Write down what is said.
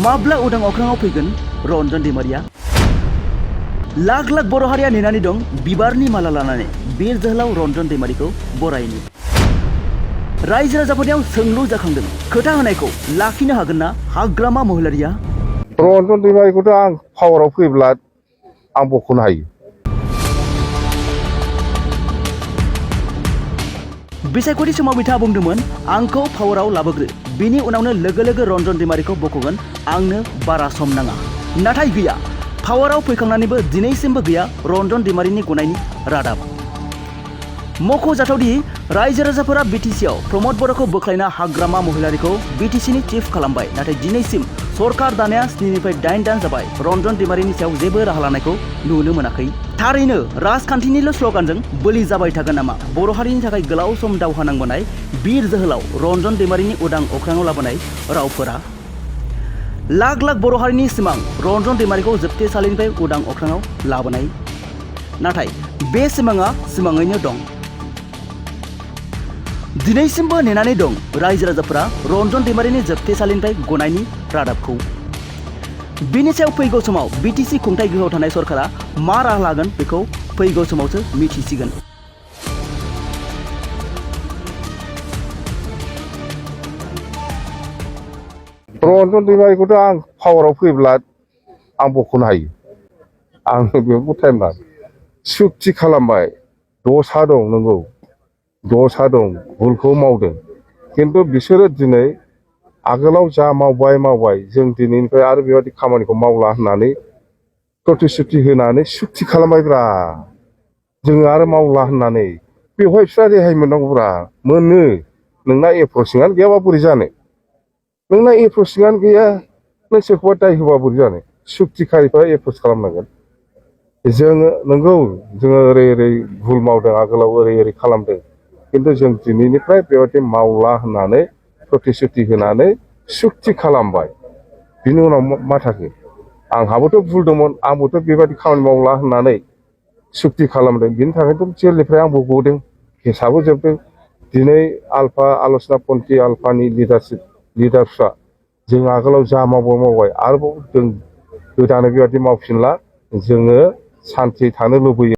माब्ला उदां अख्राङाव फैगोन रन्जन दैमारिया? लाख लाख बर' हारिया नेनानै दं बिबारनि माला लानानै बिर जोहोलाव रन्जन दैमारिखौ बरायनो। रायजो राजाफोरनियाव सोंलु जाखांदों, खोथा होनायखौ लाखिनो हागोन ना हाग्रामा महिलारिया? रन्जन दैमारिखौथ' आं पावाराव फैब्ला आं बख'नो हायो। बिसायख'थि समाव बिथाङा बुंदोंमोन, आंखौ पावाराव लाबोग्रो, बिनि उनावनो लोगो लोगो रन्जन दैमारिखौ बख'गोन, आंनो बारा सम नाङा। नाथाय गैया, पावाराव फैखांनानैबो दिनैसिमबो गैया रन्जन दैमारिनि गनायनि रादाब। मख'जाथावदि रायजो राजाफोरा बिटिसिआव प्रमद बर'खौ बोख्लायना हाग्रामा महिलारिखौ बिटिसिनि चिफ खालामबाय, नाथाय दिनैसिम सरकार दानाया 7निफ्राय 8 दान जाबाय, रन्जन दैमारिनि सायाव जेबो राहा लानायखौ नुनो मोनाखै। थारैनो राजखान्थिनिल' स्ल'गानजों बोलि जाबाय थागोन नामा बर' हारिनि थाखाय गोलाव सम दावहा नांबोनाय बिर जोहोलाव रन्जन दैमारिनि उदां अख्राङाव लाबोनाय रावफोरा? लाख लाख बर' हारिनि सिमां रन्जन दैमारिखौ जोबथेसालिनिफ्राय उदां अख्राङाव लाबोनाय, नाथाय बे सिमाङा सिमाङैनो दं। दिनैसिमबो नेनानै दं रायजो राजाफोरा रन्जन दैमारिनि जोबथेसालिनिफ्राय गनायनि रादाबखौ। बिनि सायाव फैगौ समाव बिटिसि खुंथाय गोहोआव थानाय सरकारा मा राहा लागोन बेखौ फैगौ समावसो मिथिसिगोन। रन्जन दैमारिखौथ' आं पावाराव फैब्ला आं बख'नो हायो। आं बेयाव टाइम लादों, सुक्ति खालामबाय, दसा दं, नंगौ दसा दं, भुलखौ मावदों, खिन्थु बिसोरो दिनै आगोलाव जा मावबाय जों दिनैनिफ्राय आरो बेबायदि खामानिखौ मावला होननानै प्रतिश्रुति होनानै सुक्ति खालामबायब्रा, जोङो आरो मावला होननानै। बेवहाय बिस्रा रेहाय मोननांगौब्रा, मोनो। नोंना एप्रसिंआनो गैयाबा बोरै जानो? नोंना एप्रसिंआनो गैया, नों सोरखौबा दाय होबा बोरै जानो? सुक्तिखारिफ्रा एप्रस खालामनांगोन। जोङो नंगौ, जोङो ओरै भुल मावदों, आगोलाव ओरै खालामदों, खिन्थु जों दिनैनिफ्राय बेबायदि मावला होननानै प्रतिश्रुति होनानै सुक्ति खालामबाय। बिनि उनाव मा थाखो? आंहाबोथ' भुल दंमोन, आंबोथ' बेबायदि खामानि मावला होननानै सुक्ति खालामदों, बिनि थाखायथ' जेलनिफ्राय आंबो गदों, केसाबो जोबदों। दिनै आलफा आलसना पन्थी आलफानि लिडारफ्रा जों आगोलाव जा मावबाय आरोबाव जों गोदानै बेबायदि मावफिनला, जोङो सान्थि थानो लुबैयो।